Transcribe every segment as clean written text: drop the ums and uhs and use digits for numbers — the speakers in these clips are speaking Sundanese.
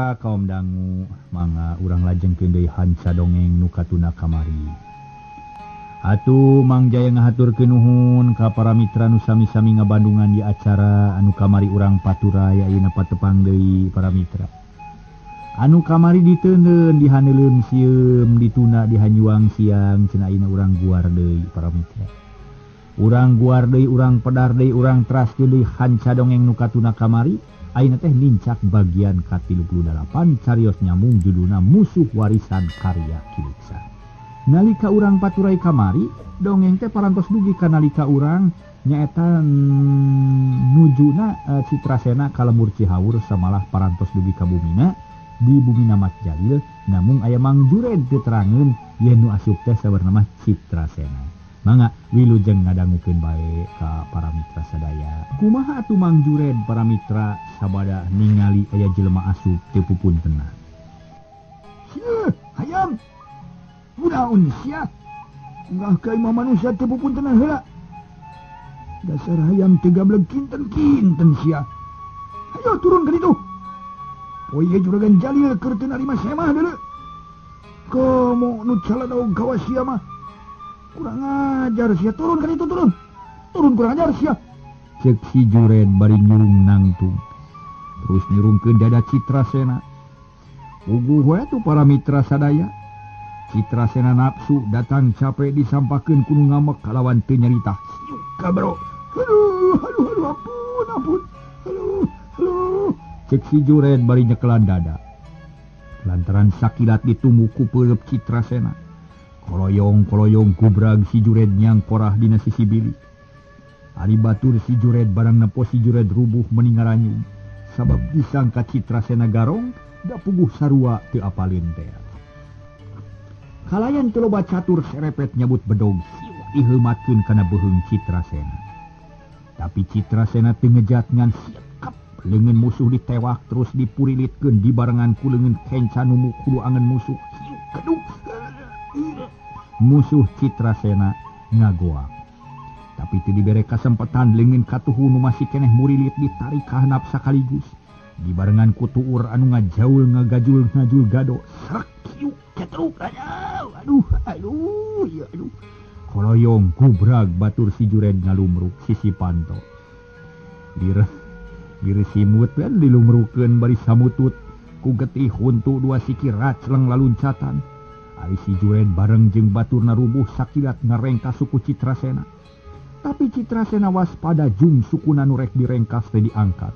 mitra kaum dangu mangga urang lajengkeun deui hanca dongeng nu katuna kamari. Atuh Mang Jaya ngahaturkeun nuhun ka para mitra nu sami-sami ngabandungan di acara anu kamari urang paturay ayeuna patepang deui para mitra. Anu kamari diteundeun dihaneuleun sieum dituna dihanyuang siang cenah ayeuna urang guar deui para mitra. Urang guar deui urang pedar deui urang teraskeun deui hanca dongeng nu katuna kamari. Ayeuna teh nincak bagian ka-38 carios nyambung judulna Musuh Warisan Karya Ki Luksa. Nalika urang paturai kamari, dongeng teh parantos dugi ka nalika urang nyaeta nujuna Citrasena ka lembur Cihaur samalah parantos dugi ka bumina di bumina Mat Jalil namung aya Mang Jured teu terangeun yen nu asup teh sabarna mah Citrasena. Mangga wilujeng ngadangukeun bae ka para mitra sadaya. Kumaha atuh Mang Jured para mitra sabada ningali aya jelema asup teu pupuntenna. Sieu, hayam. Kunaon sia? Enggah ka imah manusia teu pupuntenna heula. Dasar hayam teu gableg kinten-kinten sia. Hayo turun ka ditu. Poe juragan Jalil keur teu narima semah deuleu. Komo nu caladaog kawas sia mah. Kurang ajar sia, turun kan itu turun. Turun kurang ajar sia. Cek si Jured bari nyurung nangtung. Terus nyurungkeun dada Citrasena. Puguh we tuh para mitra sadaya. Citrasena nafsu datang capek disampakeun ku nu ngamek kalawan teu nyarita. Siuk ka bro. Aduh, aduh, aduh, ampun, ampun. Aduh, aduh. Cek si Jured bari nyekelan dada. Lantaran sakilat ditumbuh ku peureub Citrasena. Koloyong-koloyong kubrag si Jured nyangkorah dina sisi bilik. Ari batur si Jured barang nepo si Jured rubuh meningaranyum. Sabab disangka Citrasena garong, da puguh sarua teu apalin teh. Kalayan teu loba catur serepet nyabut bedog siwa diheumatkeun kana beuheung Citrasena. Tapi Citrasena teu ngejat ngan siekep leungeun musuh ditewak terus dipurilitkeun dibarengan ku leungeun kenca nu mukulu angen musuh. Siuk keduk. Musuh Citrasena ngagoak. Tapi teu dibere kasempetan leungeun katuhu nu masih keneh murilit ditarik ka handap sakaligus. Dibarengan ku tuur anu ngajaul ngagajul ngajul gado. Srek kiuk ketruk aduh aduh aduh ya aduh. Koloyong kubrag batur si Jured ngalumruk sisi panto. Lireh simut dan dilumrukeun bari samutut ku getih huntu dua siki racleng laluncatan. Ari si Jured bareng jeung baturna rubuh sakilat ngarengkas suku Citrasena. Tapi Citrasena waspada jung sukuna nu rek direngkas teh diangkat.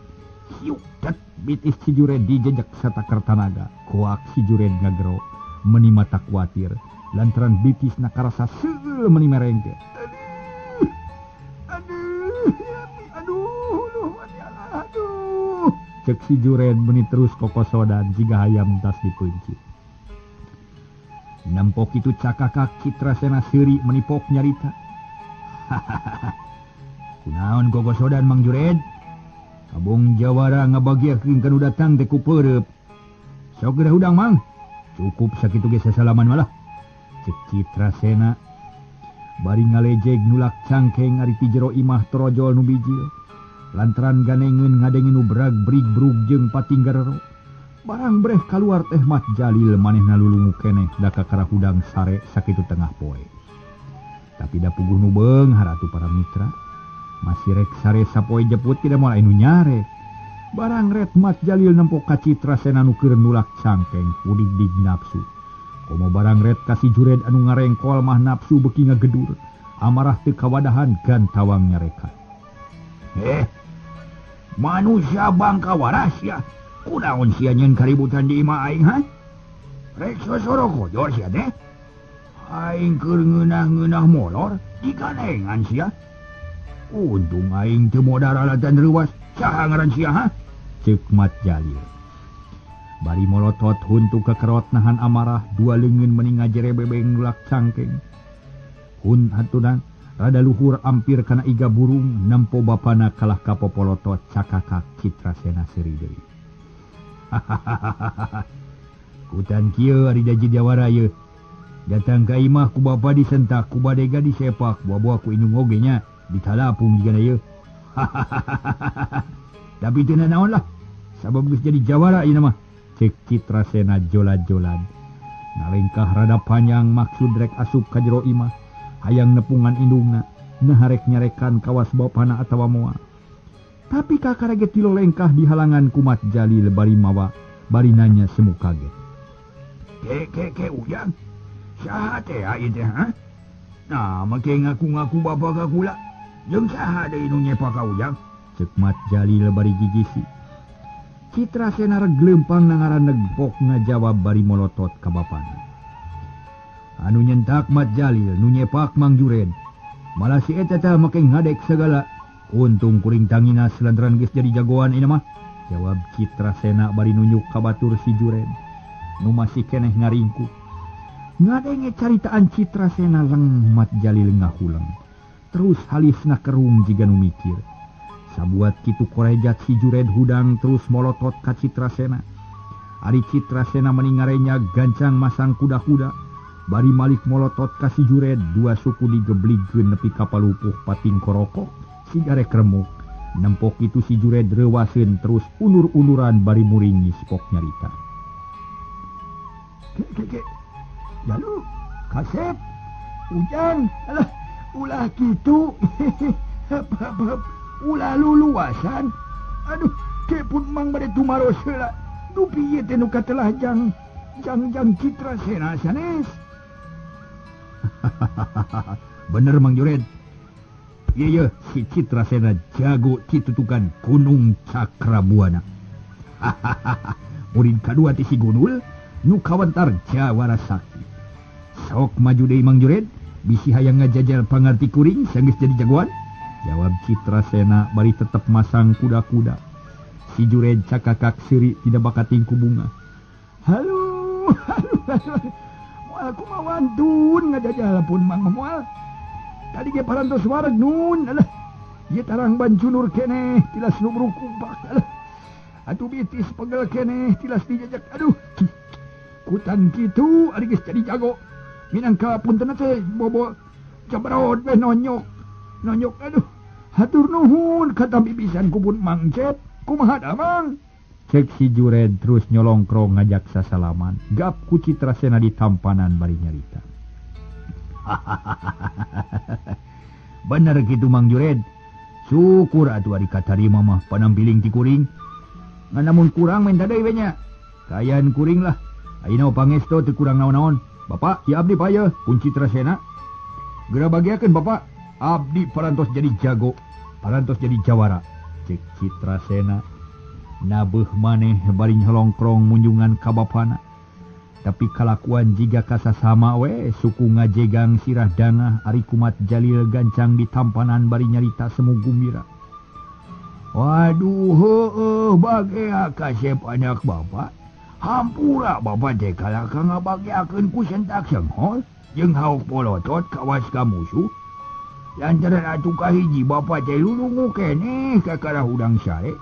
Hiuk det bitis si Jured dijejek satakar tanaga. Koak si Jured ngagero meni mata kuatir lantaran bitisna karasa seul meni merengke. Aduh, aduh, aduh, aduh, aduh. Cek si Jured meni terus kokosodan jiga hayam tas dipeuncit. Nampok itu cakakak Citrasena seuri menipok nyarita. Hahaha. Kunaon gogosodan Mang Jured? Kabung jawara ngabagiakeun ka nu datang teh ku peureub. Sok geura hudang Mang. Cukup sakitu ge sasalaman malah. Cek Citrasena bari ngalejeg nulak cangkeng ari ti jero imah torojol nu bijil. Lantaran ganengeun ngadenge nu brag brig brug jeung patinggarero. Barang breh kaluar teh Mat Jalil manehna lulungu keneh da kakara hudang sare sakitu tengah poe. Tapi da puguh nu beunghar atuh para mitra. Masih rek sare sapoe jeput tidak moal anu nyare. Barang ret Mat Jalil nempo ka Citrasena nu keur nulak cangkeng pudig-dig nafsu. Komo barang ret ka si Jured anu ngarengkol mah nafsu beuki ngagedur. Amarah teu kawadahan gantawang nyarekan. Manusia bangka waras ya. Kunaon sia nyeun kaributan di imah aing ha? Rek sosoro kojor sia teh. Aing keur ngeunah-ngeunah molor diganengan sia. Untung aing teu modar alatan reuwas. Saha ngaran sia ha? Ceuk Mat Jalil. Bari molotot huntu kekerot nahan amarah dua leungeun meni ngajere bebeng nulak cangkeng. Hun hatunan rada luhur ampir kana iga burung nempo bapana kalah ka popolotot cakakak Citrasena seuri deui. Hahaha. Kutan kieu ari jaji jawara ieu. Datang ka imah ku bapa disentak, ku badega disepak, buah-buah ku indung oge nya ditalapung jigana ieu. Hahaha. Tapi teu nanaon lah. Sabab geus jadi jawara ieu mah. Cek Citrasena jola-jolan. Nalengkah rada panjang maksud rek asup ka jero imah. Hayang nepungan indungna, nah rek nyarekan kawas bapana atawa moal. Tapi kakarege tilo lengkah di halangan ku Mat Jalil bari mawa, bari nanya semu kaget. Ke ke ke Ujang, saha teh ieu teh ha? Nah, make ngaku-ngaku bapa ka kula. Jeung saha deui nu nyepa ka Ujang? Cek Mat Jalil bari gigisi. Citrasena reg leumpang na ngaraneg pok ngajawab bari molotot ka bapana. Anu nyentak Mat Jalil, nu nyepak Mang Jured. Malah si eta teh make ngadek segala. Untung kuring tanginas lantaran geus jadi jagoan ini mah. Jawab Citrasena bari nunjuk ka batur si Jured. Nu masih keneh ngaringkuk. Ngadenge caritaan Citrasena leng Mat Jalil ngahuleng. Terus halisna kerung jiga nu mikir. Sabuat kitu korejat si Jured hudang terus molotot ka Citrasena. Ari Citrasena meni ngarenya gancang masang kuda-kuda. Bari malik molotot ka si Jured, dua suku digebligkeun nepi ka palupuh pating korokok. Sigarek remuk. Nempok itu si Jured reuwaseun terus unur-unuran bari muringis pok nyarita. Ke ke ke. Lalu kasep Ujang, alah ulah kitu. Hep hep hep. Ulah luluasan. Aduh, ke pun mang bade tumaros heula. Dupi ieu teh nu katelah jang jang jang Citrasena sanes. Bener Mang Jured. Iya iya, si Citrasena jago citutukan Gunung Cakrabuana. Murid kadua ti si Gunul nu kawentar jawara sakti. Sok maju deui Mang Jured, bisi hayang ngajajal pangarti kuring sanggeus jadi jagoan. Jawab Citrasena bari tetep masang kuda-kuda. Si Jured cakakak seuri tidak bakating ku bunga. Halo, halo, halo. Moal kumaha wantun ngajajal pun Mang moal. Tadi ge parantos wareg nun. Alah, ieu tarang bancunur keneh tilas nu brukubak. Alah, atuh bitis pegel keneh tilas dijajak. Aduh, kutan kitu ari geus jadi jago. Minangka punten teh bobo jabarod we nonyok. Nonyok aduh. Hatur nuhun katampi pisan ku pun Mang Cep. Kumaha damang? Cek si Jured terus nyolongkrong ngajak sasalaman. Gap ku Citrasena ditampanan bari nyarita. Bener gitu Mang Jured. Syukur atuh ari katarima mah panampiling ti kuring. Ngan namun kurang menta deui we nya. Kayan kuring lah. Ayeuna pangesto teu kurang naon-naon. Bapak, ya abdi paye pun Citrasena. Geura bagiakeun Bapak. Abdi parantos jadi jago, parantos jadi jawara. Cek Citrasena nabeuh maneh bari nyolongkrong munjungan ka bapana. Tapi kalakuan jiga kasasama we suku ngajegang sirah dangah ari kumat Jalil gancang ditampanan bari nyarita semu gumbira. Waduh heueuh bagea kasep anak bapak. Hampura bapak teh kalaka ngabageakeun ku sentak senghol jeung hauk polotot kawas ka musuh. Lantaran atuh kahiji bapak teh lulungu keneh kakara hudang sare.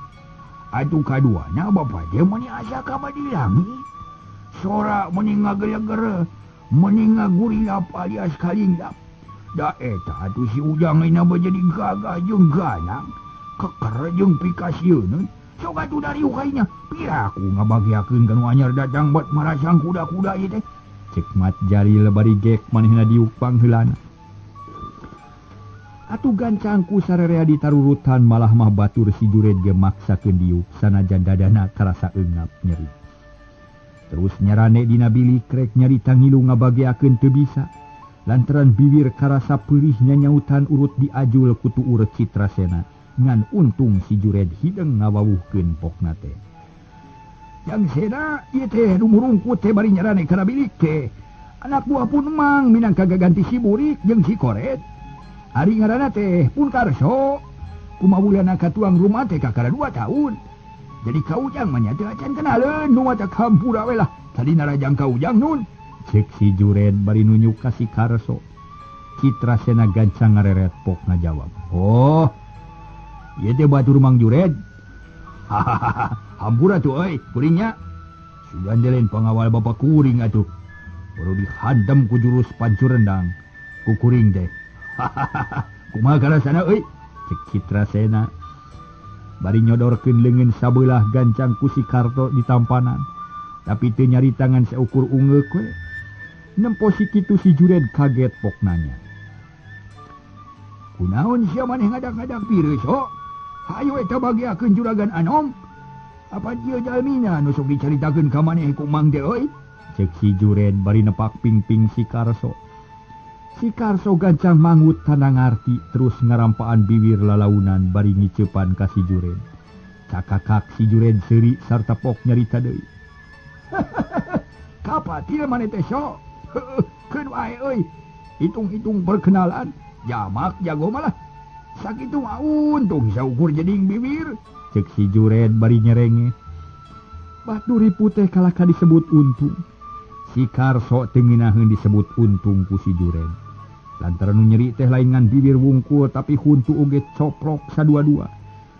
Atuh kaduana bapak teh meuni asa ka badilangi. Sora meuni ngageleger, meuni ngagurilap alias kalinglap. Da eta atuh si Ujang ayeuna jadi gagah jeung ganang, keker jeung pikasieun. Sok atuh dariuh ka piraku ngabagiakeun ka nu anyar datang buat marasang kuda-kuda ieu teh. Cek Mat Jalil bari gek manehna diuk pangheulana. Atuh gancang ku sarerea ditarurutan malah mah batur si Jured ge maksakeun diuk sanajan dadana karasa eungap nyeri. Terus nyarane dina bilik rek nyarita ngilu ngabageakeun teu bisa. Lantaran bibir karasa peurih nyanyautan urut diajul ku tuur Citrasena. Ngan untung si Jured hideng ngawawuhkeun pokna teh. Yang sena ieu teh nu murungkut teh bari nyarane kana bilik teh. Anak buah pun mang minangka gaganti si Burik jeung si Koret. Ari ngaranna teh pun Karso. Kumaha ulana ka tuang rumah teh kakara 2 tahun. Jadi ka Ujang mah nya teu acan kenaleun nu matak hampura we lah. Tadi narajang ka Ujang nun. Cek si Jured bari nunjuk ka si Karso. Citrasena gancang ngareret pok ngajawab. Oh, ieu teh batur Mang Jured. Hahaha, hampura tuh euy, kuringnya. Sugan lain pengawal bapak kuring atuh. Baru dihantam ku jurus pancur rendang. Ku kuring teh. Hahaha, kumaha karasana euy? Cek Citrasena. Bari nyodorkeun leungeun sabelah gancang ku si Karto di tampanan. Tapi teu nyarita ngan saukur ungeuk we. Nempo si kitu si Jured kaget pok nanya. Kunaon sia maneh ngadak-ngadak pireus ho? Hayu eta bagiakeun juragan Anom. Apa ieu jalmina nu sok dicaritakeun ka maneh ku Mang teh euy? Cek si Jured bari nepak pingping si Karso. Si Karso gancang mangut tanda ngarti terus ngarampaan bibir lalaunan bari ngiceupan ka si Jured. Cakakak si Jured seuri sarta pok nyarita deui. Kapatil maneh teh sok? Keun wae euy. Hitung-hitung perkenalan, jamak jago malah. Sakitu mah untung saukur jeding bibir. Cek si Jured bari nyerenge. Batu ripu teh kalahka disebut untung. Si Karso teu ngeunaheun disebut untung ku si Jured. Lantaran nu nyeri teh lain ngan bibir wungkul tapi huntu oge coplok sadua-dua.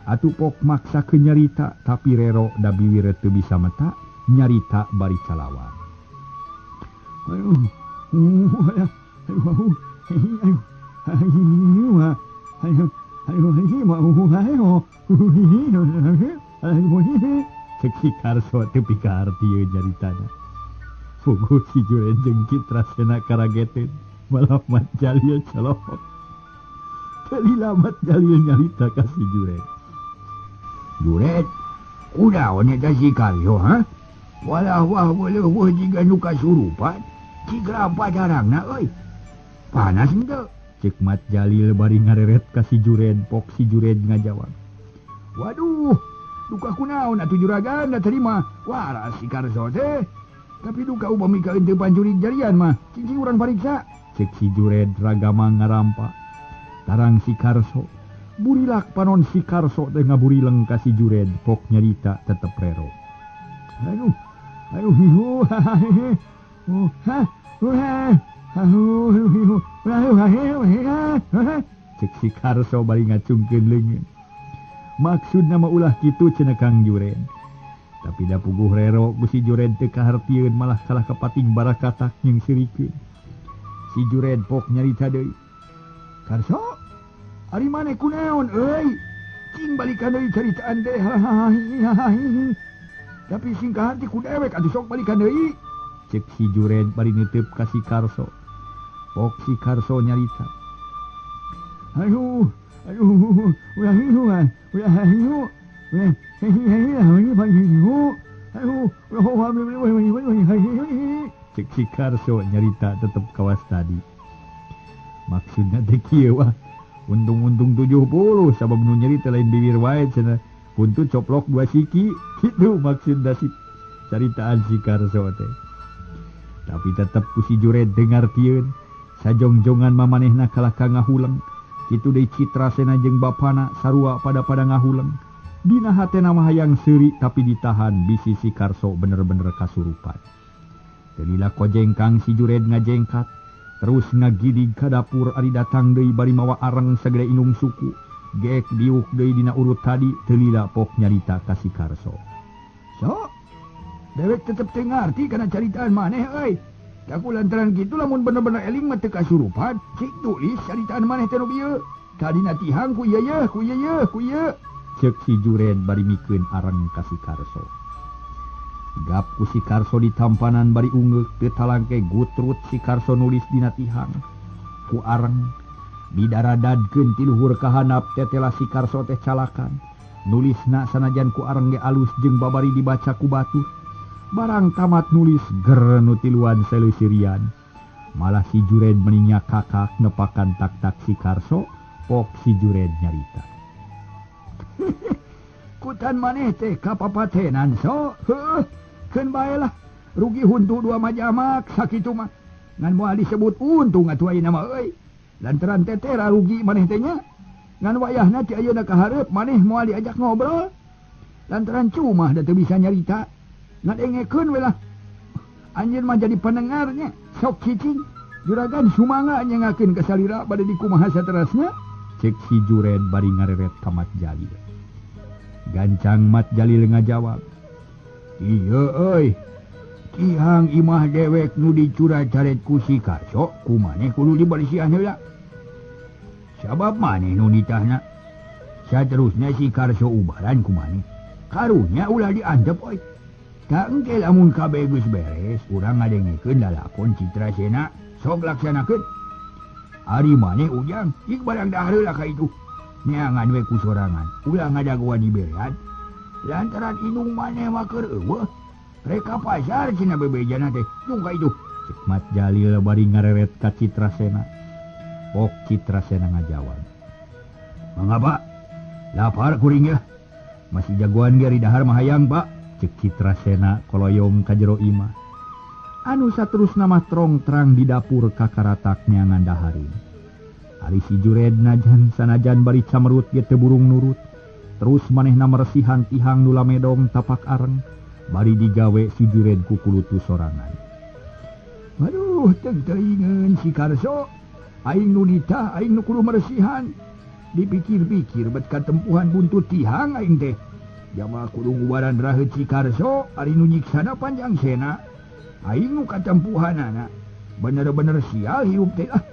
Atuh pok maksa ke nyarita tapi rero da bibir teu bisa meta nyarita bari calawan. Cek si Karso teu pikaharti ieu nyaritana. Puguh si Jured jeung Citra Sena karageteun malah Mat Jalil celohok. Kalila Mat Jalil nyarita ka si Jured. Jured, kunaon eta si Karso ha? Walah wah weleuh jiga nu kasurupan. Ciga padarangna euy. Panas henteu? Cek Mat Jalil bari ngareret ka si Jured, pok si Jured ngajawab. Waduh, duka kunaon atuh juragan da terima. Waras si Karso teh. Tapi duka upami ka henteu pancurig jarian mah, cicing urang pariksa. Cek si Jured ragama ngarampa. Tarang si Karso, burilak panon si Karso teh ngaburileng ka si Jured, pok nyarita tetep rero. Aduh, aduh, hiu, ha, cek si Karso bari ngacungkeun leungeun. Maksudna mah ulah kitu cenah Kang Jured. Tapi da puguh rero ku si Jured teu kahartieun malah kalah kapating barakatak jeung sirikeun. Si Jured pok nyarita deui. Karso, ari maneh kunaon euy? Cing balikan deui caritaan teh. Tapi sing kaharti ku dewek atuh sok balikan deui. Cek si Jured bari neuteub ka si Karso. Pok si Karso nyarita. Aduh, aduh, ulah hiu, ulah hiu. Cek si Karso nyarita tetep kawas tadi. Maksudna teh kieu wah. Untung-untung 70 sabab nu nyarita lain bibir wae cenah. Huntu coplok 2 siki. Kitu maksudna si caritaan si Karso teh. Tapi tetep ku si Jured dengartieun. Sajongjongan mamanehna kalah ka ngahuleng. Kitu deui Citra Sena jeung bapana sarua pada-pada ngahuleng. Dina hatena mah hayang seuri tapi ditahan bisi si Karso bener-bener kasurupan. Teu lila kojengkang si Jured ngajengkat, terus ngagidig ka dapur ari datang deui bari mawa areng sagede indung suku. Geek diuk deui dina urut tadi teu lila pok nyarita ka si Karso. So, dewek tetep teu ngarti kana caritaan maneh euy. Aku lantaran kitu lamun bener-bener eling mah teu kasurupan, cik tulis caritaan maneh teh nu bieu. Tadina tihang ku ieu ye, ku ieu ye, ku ieu. Cek si Jured bari mikeun areng ka si Karso. Gap ku si Karso ditampanan bari ungeuk teu talangke gutrut si Karso nulis dina tihang. Ku areng didaradadkeun ti luhur ka handap tetela si Karso teh calakan. Nulisna sanajan ku areng ge alus jeung babari dibaca ku batur. Barang tamat nulis ger nu tiluan seleusirian. Malah si Jured meninya kakak nepakan tak-tak si Karso, pok si Jured nyarita. Kutan maneh teh kapapatenan so. Heuh, keun bae lah. Rugi huntu 2 majamak sakitu mah. Ngan moal disebut untung atuh ayeuna mah euy. Lantaran tetera rugi maneh teh nya. Ngan wayahna ti ayeuna ka hareup maneh moal diajak ngobrol. Lantaran cumah da teu bisa nyarita. Ngadengekeun we lah. Anjeun mah jadi pendengarnya. Sok cicing. Juragan sumangga nyengakeun ka salira bade dikumaha saterasna. Cek si Jured bari ngareret ka Mat Jalil. Gancang Mat Jalil ngajawab. Ieu euy. Tihang imah dewek nu dicurat-caret ku si Karso, ku maneh kudu dibersihan heula. Sabab maneh nu nitahna. Saterusna si Karso ubaran ku maneh. Karunya ulah diantep euy. Tak engke lamun kabeh geus beres, urang ngadengekeun lalakon Citrasena sok laksanakeun. Ari maneh Ujang, ik barang dahar heula ka itu. Neangan we ku sorangan, ulah ngadagoan diberean. Lantaran indung maneh mah keur eueuh. Rek ka pasar cenah bebejana teh, jung ka itu. Cek Mat Jalil bari ngareret ka Citrasena. Pok Citrasena ngajawab. Mangga Pak, lapar kuring ya. Masih jagoan ge ari dahar mah hayang Pak. Cek Citrasena koloyong ka jero imah. Anu saterusna mah trong terang di dapur kakaratak neangan dahareun. Ari si Jured najan sanajan bari camerut ge teu burung nurut. Terus manehna meresihan tihang nu lamedong tapak areng bari digawe si Jured ku kulutu sorangan. Aduh, teu teuingeun si Karso. Aing nu nitah, aing nu kudu meresihan. Dipikir-pikir bet katempuhan buntut tihang aing teh. Jama kudu ngubaran raheut si Karso, ari nu nyiksana panjang sena. Aing nu katempuhanana. Bener-bener sial hirup teh ah.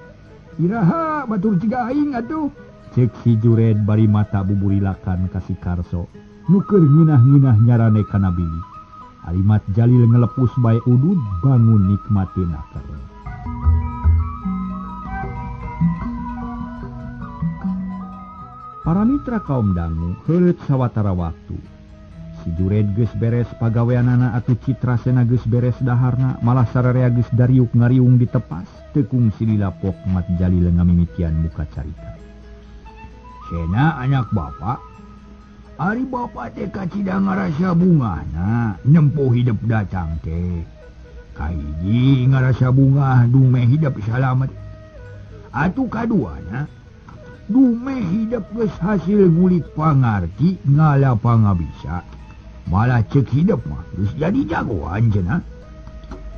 Iraha batur ciga aing atuh. Cek si Jured bari mata buburilakan ka si Karso. Nu keur ngeunah-ngeunah nyarane kana bilik. Ari Mat Jalil ngelepus bae udud bangun nikmatin akar. Para mitra kaum dangu heuleut sawatara waktu. Si Jured geus beres pagaweanana atuh Citrasena geus beres daharna, malah sararea geus dariuk ngariung ditepas, teu kungsi lila Pok Mat Jalil ngamimitian muka carita. Sena anak bapak, ari bapak teh kacida ngarasa bungahna nempuh hidup datang teh. Kahiji ngarasa bungah dumeh hidup salamet. Atuh kaduana dumeh hidup geus hasil ngulik pangarti ngala pangabisa. Malah cek hidup mah geus jadi jagoan cenah.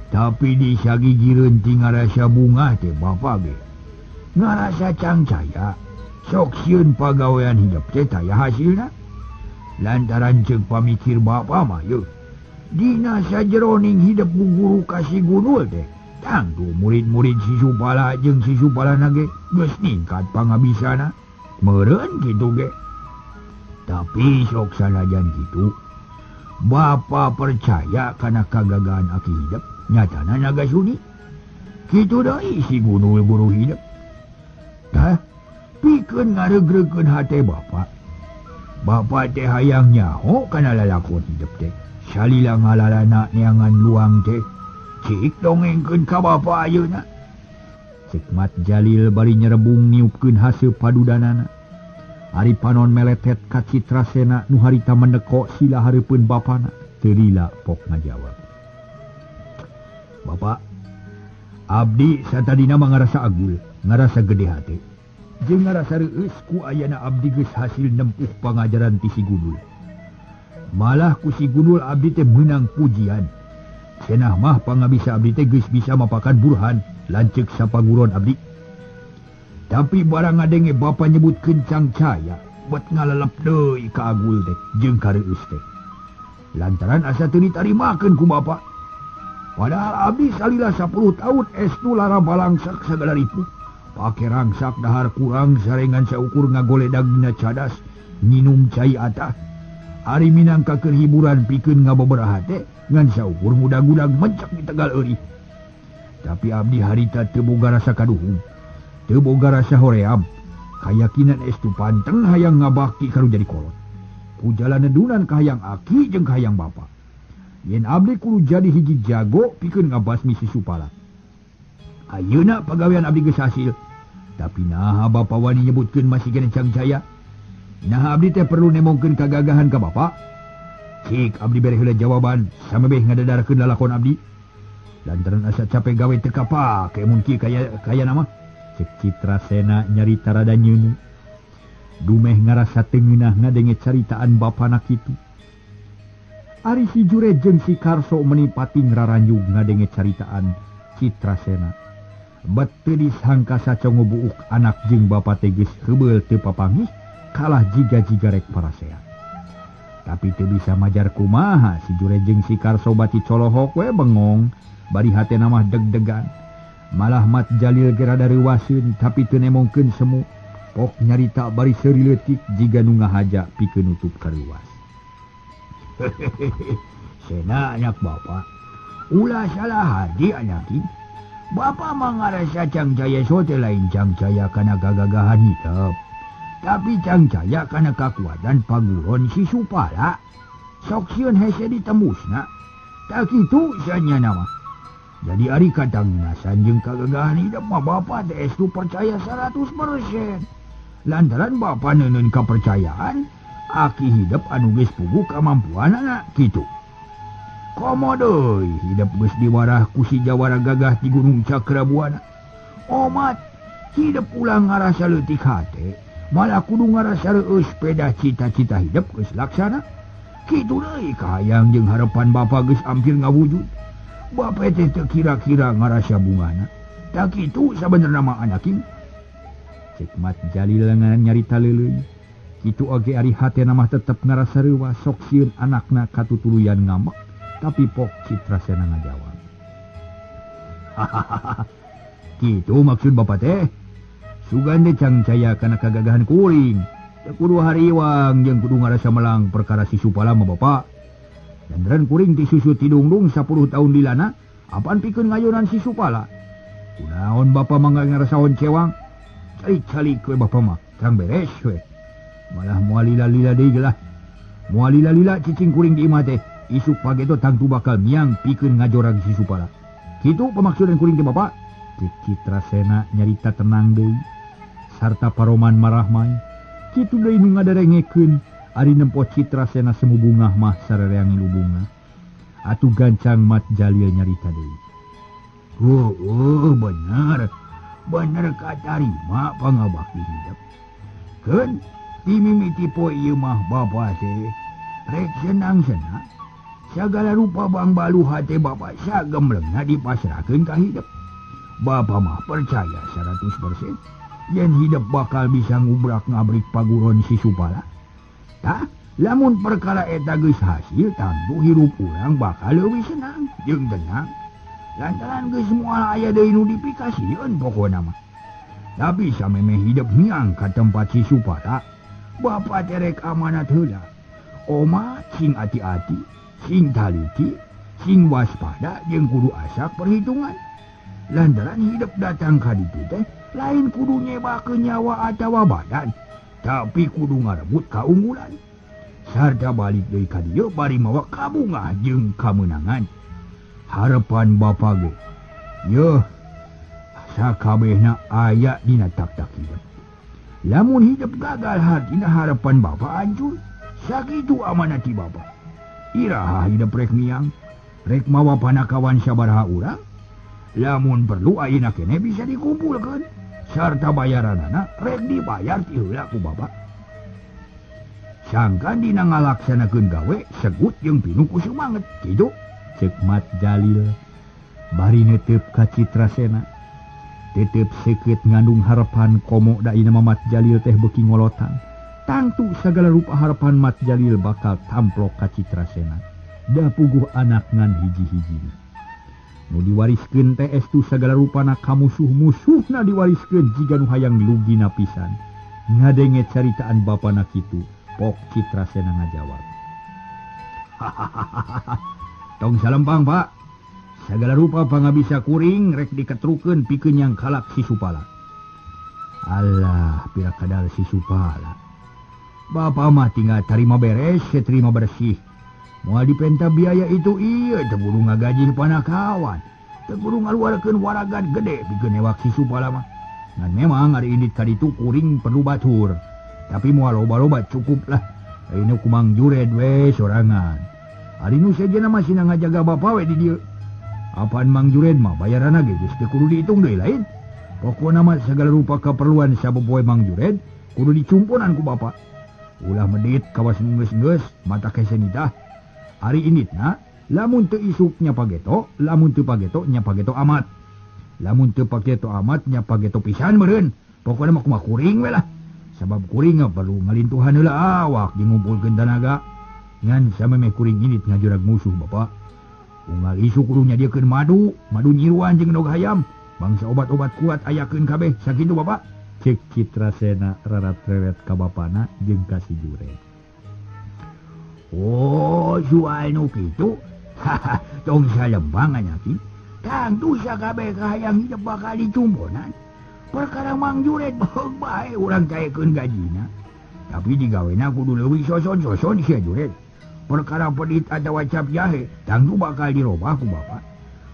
Tapi disagigireun ti ngarasa bungah teh bapa ge ngarasa cangcaya. Sok sieun pagawean hidup teh taya hasilna. Lantaran cek pamikir bapa mah yeuh, dina sajeroning hidup guru kasih gunul teh tangtu murid-murid si Supala jeung si Supalana ge geus ningkat pangabisana. Meureun kitu ge. Tapi sok sanajan kitu, bapa percaya kana kagagahan aki hidup nyatana naga suni. Kitu deui si gunul guru hidup. Tah pikeun ngareugreugkeun hate bapa. Bapa teh hayang nyaho kana lalakon hidup teh. Salila ngalalana neangan luang teh. Cik dongengkeun ka bapa ayeuna. Cek Mat Jalil bari nyerebung niupkeun hasil padudanana. Ari panon meletet ka Citrasena nu harita mendeko sila hareupeun bapana. Teu lila Pok ngajawab. Bapak, abdi satadina mah ngarasa agul, ngarasa gede hate. Jeung ngarasa reueus ku ayana abdi geus hasil nempuh pangajaran ti si Gundul. Malah ku si Gundul abdi teh meunang pujian. Cenah mah pangabisa abdi teh geus bisa mapakan burhan lanceuk sapaguron abdi. Tapi barang ngadenge bapa nyebutkeun cangcaya, bet ngalalep deui ka agul teh jeung ka reueus teh. Lantaran asa teu ditarimakeun ku bapa. Padahal abdi salila 10 tahun estu lara balangsak sagala ripu. Pake rangsak dahar kurang sarengan saukur ngagoledag dina cadas nginum cai atah. Ari minangka keur hiburan pikeun ngababaraha teh ngan saukur mudag-mudag mencak di Tegal Eurih. Tapi abdi harita teu boga rasa kaduhung, teu boga rasa hoream. Kayakinan estu panteng hayang ngabakti karu jadi kolot. Ku jalan nedunan ka hayang aki jeung ka hayang bapa. Yen abdi kudu jadi hiji jago pikeun ngabasmi si Supala. Ayeuna pagawean abdi geus hasil. Tapi naha bapa wani nyebutkeun masih keneh cangcaya. Naha abdi teh perlu nemongkeun kagagahan ka bapa. Cik abdi bere heula jawaban samebeh ngadadarkeun lalakon abdi. Lantaran asa capek gawe teu kapake mun kieu kaya nama. Cek Citrasena nyarita rada nyeuneu. Dumeh ngarasa teu ngeunah ngadenge caritaan bapana kitu. Ari si Jured jeung si Karso meuni pating raranjug ngadenge caritaan Citrasena. Bet teu disangka sacongo buuk anak jeung bapa teh geus heubeul teu papanggih kalah jiga-jiga rek parasea. Tapi teu bisa majar kumaha si Jured jeung si Karso bati colohok we bengong bari hatena mah deg-degan. Malah Mat Jalil ge rada reuwaseun tapi teu nemongkeun semu. Pok nyarita bari seuri leutik jiga nu ngahaja pikeun nutup kareuwas. Sena anak bapak. Ulah salah hati anak ini. Bapak mangarasa Cangjaya sote lain Cangjaya kana gagagahan hidup. Tapi Cangjaya kana kakuatan paguron si Supala. Sok sieun hese ditembusna. Tak kitu sanya nama. Jadi ari katangnasan jeung kagagahan hidup mah bapak teh estu percaya 100%. Lantaran bapak neuneun kapercayaan aki hidup anu geus puguh kamampuanana kitu. Komo deui hidup geus diwarah ku si jawara gagah di Gunung Cakrabuana. Omat hidup ulah ngarasa leutik hate, malah kudu ngarasa reueus peda cita-cita hidup geus laksana. Kitu deui kahayang jeung harapan bapa geus hampir ngawujud. Bapa teh teu kira-kira ngarasa bungana. Tak kitu sabenerna mah anak ieu. Cek Mat Jalil ngan nyarita leuleuy. Kitu oge ari hatena mah tetep ngarasa reuwas sok sieun anakna katutuluyan ngambek. Tapi Pok Citrasena ngajawab. Hahaha. Kitu maksud bapak teh. Sugan teh Cangjaya kana kagagahan kuring. Teu kudu hariwang jeung kudu ngarasa melang perkara si Supala mah bapak. Lantaran kuring ti susu tidungdung 10 tahun dilana, apaan pikeun ngayonan si Supala. Kunaon bapak mah ngarasa honcewang? Calik-calik we bapak mah, terang beres we. Malah moal lila-lila deui gelah. Moal lila-lila cicing kuring di imah teh. Isuk pageto tangtu bakal miang pikeun ngajorag si Supala. Kitu pemaksudan kuring teh bapak. Cek Citrasena nyarita tenang deui. Sarta paroman marahmai. Kitu deui nu ngadarengekeun ari nempo Citrasena semu bungah mah sarereang ngilu bunga. Atuh gancang Mat Jalil nyarita deui. Oh, bener. Bener katarima pangabakti hidup. Keun timimiti poe ieu mah bapa teh rek senang-senang. Sagala rupa bangbalu hate bapak sagemlengna dipasrahkeun ka hidup. Bapak mah percaya 100% yen hidup bakal bisa ngubrak-ngabrik paguron si Supala. Tah, lamun perkara eta geus hasil tangtu hirup urang bakal leuwih senang jeung tenang. Lantaran geus moal aya deui nu dipikasieun pokona mah. Tapi samemeh hidup miang ka tempat si Supala, bapak teh rek amanat heula. Oma sing ati-ati, sing taliti, sing waspada jeung kudu asak perhitungan. Lantaran hidup datang ka ditu teh lain kudu nyebakeun nyawa atawa badan, tapi kudu ngarebut kaunggulan. Sarta balik deui ka dieu bari mawa kabungah jeung kamenangan. Harapan bapa ge yeuh sakabehna aya dina tak-tak hidup. Lamun hidup gagal hartina harapan bapa hancur. Sakitu amanat ti bapa. Iraha hidup rek miang, rek mawa panakawan sabaraha urang. Lamun perlu ayeuna keneh bisa dikumpulkeun sarta bayaranana rek dibayar ti heula ku bapa. Sangkan dina ngalaksanakeun gawe segut jeung pinuh ku sumanget kitu. Cek Mat Jalil bari netep ka Citrasena. Tetep seukeut ngandung harapan komo da ieu mah Mat Jalil teh beuki ngolotan. Tangtu sagala rupa harapan Mat Jalil bakal tamplok ka Citrasena. Da puguh anak ngan hiji-hijina. Nu diwariskeun teh estu sagala rupana ka musuh-musuhna diwariskeun jiga nu hayang lugina pisan. Ngadenge caritaan bapana kitu, Pok Citrasena ngajawab. Hahaha. Tong salempang, Pak. Sagala rupa pangabisa kuring rek diketrukeun pikeun yang kalak si Supala. Alah, pira kadal si Supala. Bapak mah tinggal tarima beres, terima bersih. Moal dipenta biaya itu iya, teu kudu ngagaji panakawan. Teu kudu ngaluarkeun waragan gede pikeun newak si Supala mah. Ngan memang ari indit ka ditu kuring perlu batur. Tapi moal loba-loba cukup lah. Ayeuna ku Mang Jured we sorangan. Ari nu sejenna mah sina ngajaga bapa we di dieu. Apaan Mang Jured mah bayaranna ge geus teu kudu diitung deui lain. Pokona mah sagala rupa kaperluan sapopoe Mang Jured kudu dicumponan ku bapa. Ulah medit kawas nu geus-geus mata kesen itah. Ari inditna lamun teu isuk nya pageto, lamun teu pageto nya pageto amat. Lamun teu pageto amat nya pageto pisan meureun. Pokona mah kumaha kuring we lah. Sabab kuring perlu ngalintuhan heula awak jeung ngumpulkeun tanaga. Ngan samemeh kuring indit ngajurag musuh bapa. Unggal isuk kudu nyadiakeun madu, madu nyiruan jeung endog hayam. Bangsa obat-obat kuat ayakeun kabeh sakitu bapa. Cek Citrasena rarat-reret ka bapana jeung ka si Jured. Oh, soal nu kitu Haha, tong salembang anak king. Tangtu sakabeh kahayang hidup bakal dicumponan. Perkara Mang Juret beheug bae urang caekeun gajina. Tapi digawena kudu leuwih soson-soson sia Juret. Perkara pedit atawa cap jahe tangtu bakal dirobah ku bapa.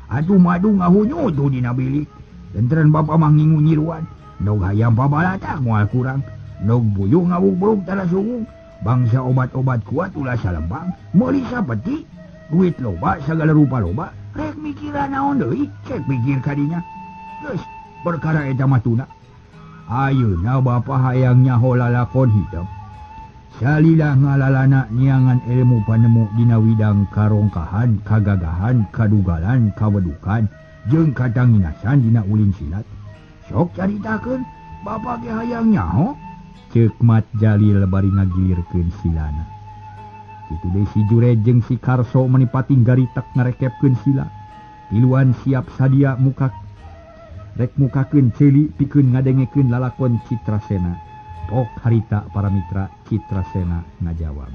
Atuh madu ngahunyu tuh dina bilik. Lentran bapa mah ngingu nyiruan. Nog hayam pabalatak moal kurang. Nog buyung ngawuk-buruk tara sunggung. Bangsa obat-obat kuat ulah salembang. Meuli sapeti. Duit loba sagala rupa loba. Rek mikiran naon deui, cek pikir kadinya. Geus, perkara eta mah tuna. Ayeuna bapa hayang nyaho lalakon hidup. Salila ngalalana niangan ilmu panemu dina widang karongkahan, kagagahan, kadugalan, kawedukan, jeung katanginasan dina ulin silat. Sok caritakeun, bapa ge hayang nyaho. Ceuk Mat Jalil bari ngagilirkeun silana. Kitu deui si Juret jeung si Karso menipati garitek ngarekepkeun sila. Tiluan siap sadia muka rek mukakeun ceuli pikeun ngadengekeun lalakon Citrasena. Pok harita para mitra Citrasena ngajawab.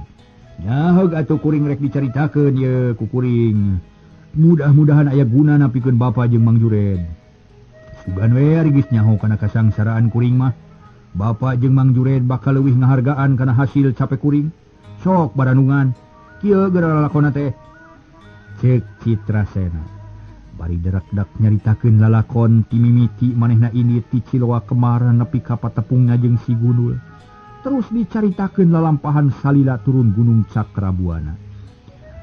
Nyaheug atuh kuring rek dicaritakeun ye ku kuring. Mudah-mudahan aya gunana pikeun bapa jeung Mang Juret. Sugan we ari geus nyaho kana kasangsaraan kuring mah. Bapa jeung Mang Juret bakal leuwih ngahargaan kana hasil cape kuring. Sok baranungan kieu geura lalakonna teh. Ceuk Citrasena bari derak-dak nyaritakeun lalakon ti mimiti manehna ini ti Ciloa Kemar nepi ka patepungna jeung si Gundul. Terus dicaritakeun lalampahan salila turun gunung Cakrabuana.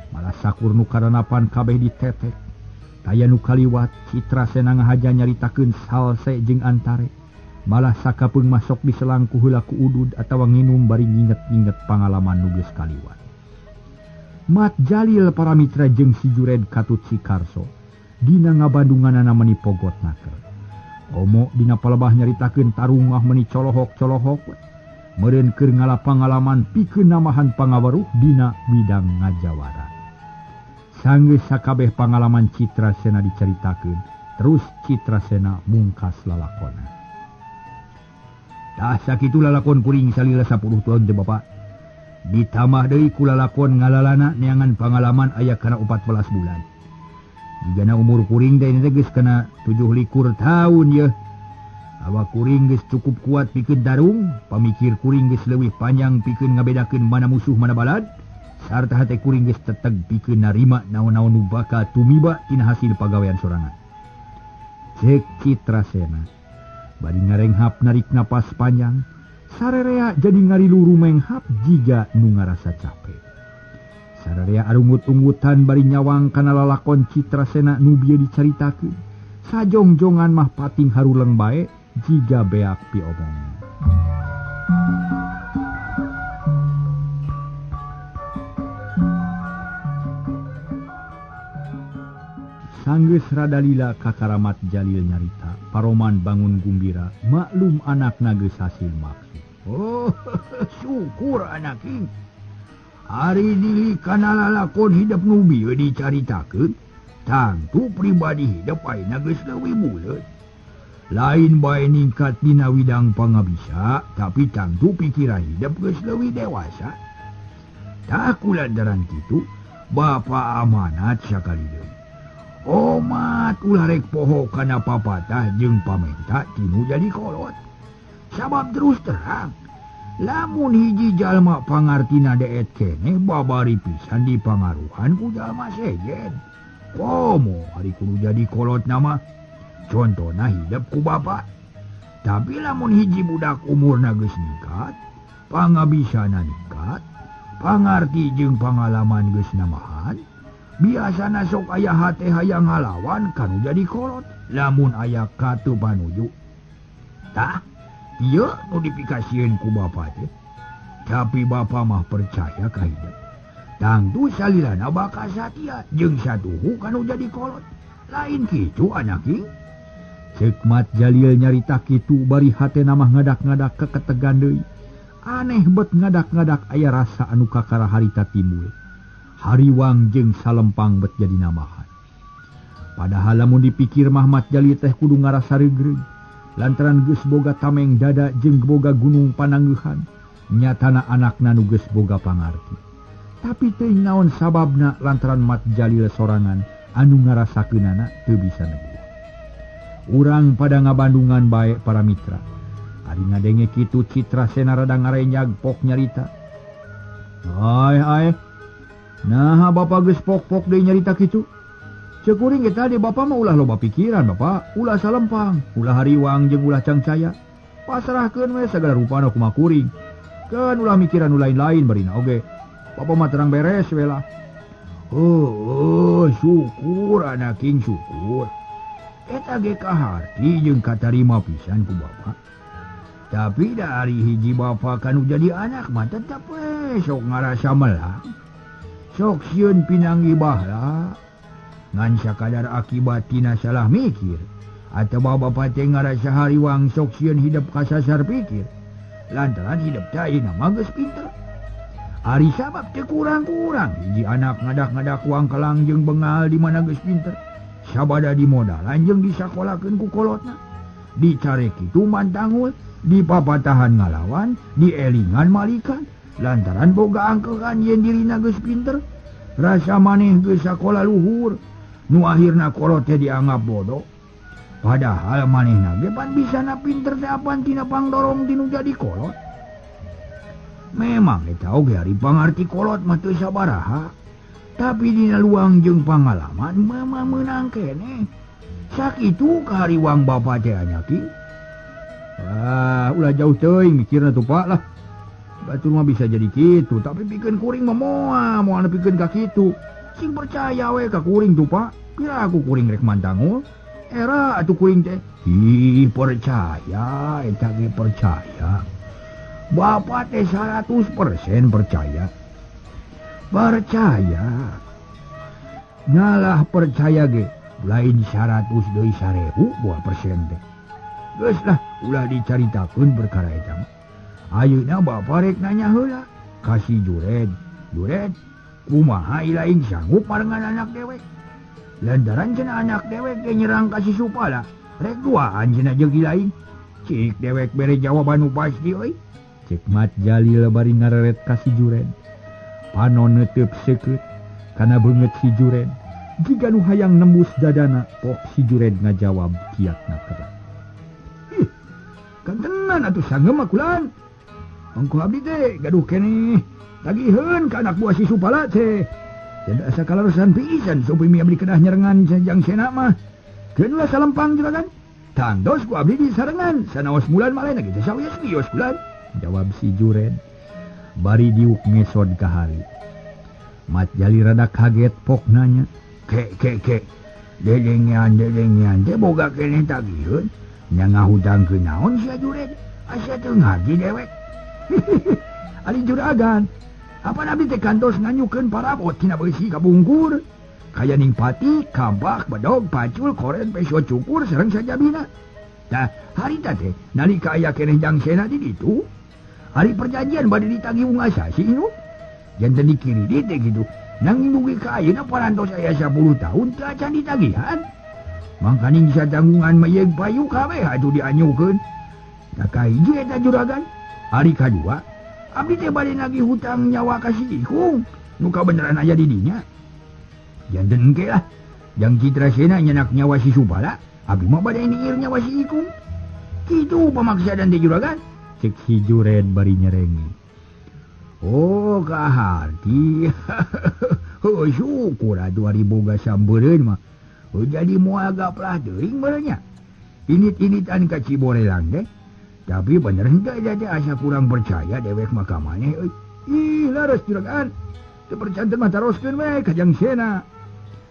Malah sakur nu karanapan kabeh ditetek. Taya nu kaliwat Citrasena ngahaja nyaritakeun salse jeung antare. Malah sakapeung masok diselangku heula ku udud atawa nginum bari nginget-nginget pangalaman nu geus kaliwat. Mat Jalil para mitra jeung si Jured katut si Karso dina ngabandunganana meni pogot naker. Komo dina palebah nyaritakeun tarungah meni colohok-colohok. Meureun keur ngala pangalaman pikeun namahan pangaweruh dina widang ngajawara. Sanggeus sakabeh pangalaman Citrasena dicaritakeun, terus Citrasena mungkas lalakona. Tah sakitu lalakon kuring salila 10 tahun teh Bapak. Ditambah deui ku lalakon ngalalana neangan pangalaman aya kana 14 bulan. Jigana umur kuring teh geus kana 27 tahun yeuh. Awak kuring geus cukup kuat pikeun darung, pamikir kuring geus leuwih panjang pikeun ngabedakeun mana musuh mana balad, sarta hate kuring geus teteg pikeun narima naon-naon nu bakal tumiba tina hasil pagawean sorangan. Ceuk Citrasena bari ngarenghap narik napas panjang, sarerea jadi ngarilu rumenghap jiga nu ngarasa capek. Sarerea arungut-ungutan bari nyawang kana lalakon Citrasena nu bieu dicaritakeun. Sajongjongan mah pating haruleng bae jiga beak piomong. Sanggeus rada lila kakaramat Jalil nyarita, paroman bangun gumbira, maklum anakna geus hasil maksud. Oh, syukur anak ing. Ari dili kana lalakon hidup nu bieu dicaritakeun, tangtu pribadi hidup ayeuna geus leuwih buleut. Lain bae ningkat dina widang pangabisa, tapi tangtu pikiran hidup geus leuwih dewasa. Tah kulantaran kitu, bapa amanat sakali deui. Omat ulah rek poho kana papatah jeung pamenta tinu jadi kolot. Sabab terus terang, lamun hiji jalma pangartina deet keneh babari pisan dipangaruhan ku jalma sejen. Komo ari kudu jadi kolot nama, contona hidup ku bapa. Tapi lamun hiji budak umurna geus ningkat, pangabisana ningkat, pangarti jeung pangalaman geus namahan, biasana sok aya hate hayang ngalawan kanu jadi kolot lamun aya katu panuju. Tah, ieu nu dipikasieun ku bapa teh. Tapi bapa mah percaya ka hidup. Tangtu salilana bakal satia jeung satuhu kanu jadi kolot. Lain kitu anak ing. Ceuk Mat Jalil nyarita kitu bari hatena mah ngadak-ngadak keketegan deui. Aneh bet ngadak-ngadak aya rasa anu kakara harita timbul. Hariwang jeung salempang bet jadi namahan. Padahal lamun dipikir mah Mat Jalil teh kudu ngarasa regreg. Lantaran geus boga tameng dada jeung boga gunung panangeuhan, nyatana anakna nu geus boga pangarti. Tapi teuing naon sababna lantaran Mat Jalil sorangan anu ngarasakeunana teu bisa neguh. Urang pada ngabandungan bae para mitra. Ari ngadenge kitu Citra Sena rada ngarenjag pok nyarita. Ai ai. Nah, bapak geus pok-pok deui nyarita kitu. Ceuk kuring ge tadi bapak mah ulah loba pikiran bapak, ulah salempang, ulah hariwang jeung ulah cangcaya. Pasrahkeun we sagala rupana kumaha kuring. Keun ulah mikiran nu lain-lain barina oge. Bapak mah terang beres we lah. Oh, syukur anak king syukur. Eta ge kaharti jeung katarima pisan ku bapak. Tapi dari hiji bapak kanu jadi anak mah tetep we sok ngarasa melang. Sok sieun pinanggi baheula. Ngan sakadar akibat tina salah mikir atawa bapak teh ngarasa hariwang sok sieun hidep kasasar pikir. Lantaran hidep teh ayeuna mah geus pinter. Ari sabab teh kurang-kurang hiji anak ngadak-ngadak wangkelang jeung bengal di mana geus pinter. Sabada dimodalan jeung disakolakeun ku kolotna. Dicarek kitu mantangul, dipapatahan ngalawan, dielingan malikan. Lantaran boga angkehan yen dirina geus pinter, rasa maneh geus sakola luhur. Nu akhirna kolot teh dianggap bodoh. Padahal manehna ge pan bisana pinter teh apan tina pangdorong tinu jadi kolot. Memang eta oge ari pangarti kolot mah teu sabaraha. Tapi dina luang jeung pangalaman mah meunang keneh. Sakitu kahariwang bapa teh anyaki. Wah, ulah jauh teuing mikirna tuh Pak lah. Batur mah bisa jadi kitu, tapi pikeun kuring mah moal, moal nepikeun ka kitu. Sing percaya we ka kuring tuh Pak. Pira aku kuring rek mantangul. Era atuh kuring teh. Ih, percaya, eta ge percaya. Bapak teh 100% percaya. Percaya. Ngalah percaya ge lain 100 deui 1000 buah persen teh. Geus lah, ulah dicaritakeun perkara eta mah. Ayeuna bapak rek nanya heula ka si Jured. Jured, kumaha ilaing sanggup marengan anak dewek? Lantaran cenah anak dewek ge nyerang ka si Supala, rek duaan cenah jeung ilaing. Cik dewek bere jawaban nu pasti euy. Cek Mat Jalil bari ngareret ka si Jured. Panon neuteub seukeut kana beungeut si Jured. Jiga nu hayang nembus dadana, pok si Jured ngajawab kiatna kerak. Ih, kantenan atuh sanggem akulan. Ongko abdi teh gaduh keneh tagiheun ka anak buah si Supala teh. Jadi asa kalaresan pisan supimi abdi kedah nyerengan jang sena mah. Keun ulah salempang juragan. Tangdos ku abdi disarengan sanaos mulan malena ge teh sawios wios kulan. Jawab si Jured bari diuk ngesod ka hari. Mat Jalil rada kaget pok nanya, "Ke ke ke, dedengean dedengean teh boga keneh tagiheun, nya ngahutangkeun naon sia Jured? Asa teu ngaji dewek." Ari juragan, apa abdi teh kantos nganyukeun parabot tina beusi ka bungkur. Kaya ning pati, kabak, bedog, pacul, koren, peso cukur sareng sajabina. Tah, harita teh nalika aya keneh jang sena di ditu, hari perjanjian bade ditagih unga sasi nu. Janten dikiri teh kitu. Nanging dugi ka ayeuna parantos aya 10 tahun teu acan ditagihan. Mangkaning satanggungan mah yeug payu kabeh atuh dianyukeun. Tah kahiji eta juragan. Hari kadua, abdi teh bade nagih hutang nyawa ka si Ikung, nu kabeneran aya di dinya. Janten engke lah, jang Citra Sena nyenak nyawa si Supala, abdi mah bade niir nyawa si Ikung. Kitu pamaksadan teh juragan. Cek si Jured bari nyerengi. Oh, kaharti. Heuh, syukur atuh ari boga sambereun mah. Heuh, jadi moal gaplah teuing meureun nya. Init-initan ka Ciborelang teh. Tapi bener henteu eta teh asa kurang percaya dewek mah ka maneh euy. Ih, laras juragan. Teu percanten mah taroskeun we ka Jang Sena.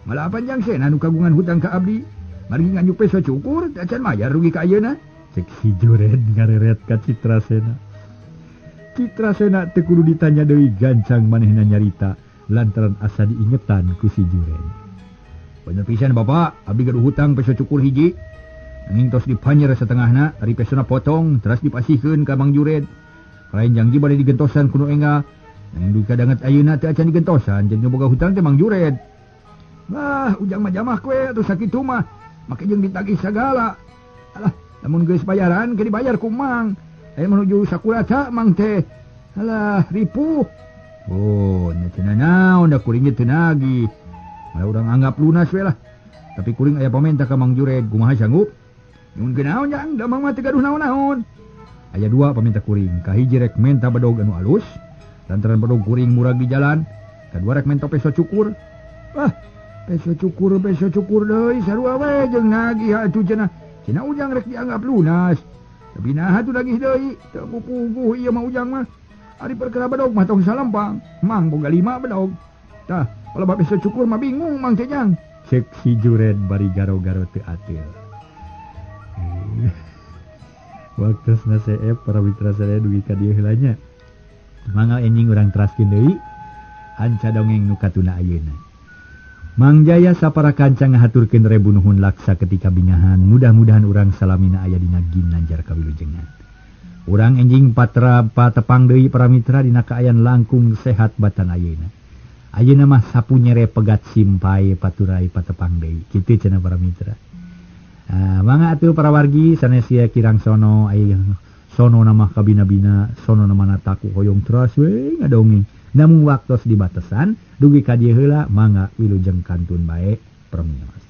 Malah panjang Sena nu kagungan hutang ka abdi. Margi nganyuk peso cukur teu acan mayar rugi ka ayeuna. Cek si Jured ngareret ka Citra Sena. Citra Sena teu kudu ditanya deui gancang manehna nyarita lantaran asa diingetan ku si Jured. Bener pisan bapak, abdi gaduh hutang peso cukur hiji. Nanging tos dipanjer setengahna, ari pesona potong, teras dipasihkeun ka Mang Jured. Lain jangji bade digentosan kuno enggal. Nanging dugi kadanget ayeuna teu acan digentosan, jadi nu boga hutang teh Mang Jured. Bah, ujang mah jamah kwe atuh sakitu mah. Make jeung ditagih sagala. Alah, lamun geus bayaran ke dibayar ku Mang. Aya menuju sakurata Mang teh. Alah, ripuh. Oh, nya cenah naon da kuring ge teu nagih. Malah urang anggap lunas we lah. Tapi kuring aya pamenta ka Mang Jured, kumaha sanggup? Nyuhunkeun naon jang, da Mang mah teu gaduh naon-naon. Aya dua pamenta kuring, kahiji rek menta bedog anu alus, lantaran bedog kuring murag di jalan. Kadua rek menta peso cukur. Wah, peso cukur deui sarua we jeung nagih atuh cenah. Cenah ujang rek dianggap lunas. Tapi naha atuh nagih deui, teu puguh ieu mah ujang mah. Ari perkara bedog mah tong salampang, Mang boga 5 bedog. Tah, kalau peso cukur mah bingung Mang teh jang. Cek si Jured bari garo-garo teu ateul. Waktosna seep para mitra sadaya dugi ka dieu heula nya. Mangga enjing urang teraskeun deui hanca dongeng nu katuna ayeuna. Mang Jaya sapara kanca ngahaturkeun rebu nuhun laksa ketika bingahan, mudah-mudahan urang salamina aya dina ginanjar kawilujengan. Urang enjing patra patepang deui para mitra dina kaayaan langkung sehat batan ayeuna. Ayeuna mah sapu nyere pegat simpai paturai patepang deui. Kitu cenah para mitra. Mangga atuh para wargi sanes sia kirang sono aya sono nama kabina-bina sono nama nataku hoyong teras we ngadongeng. Namun waktos dibatesan dugi ka dieu heula mangga wilujeng kantun bae permios.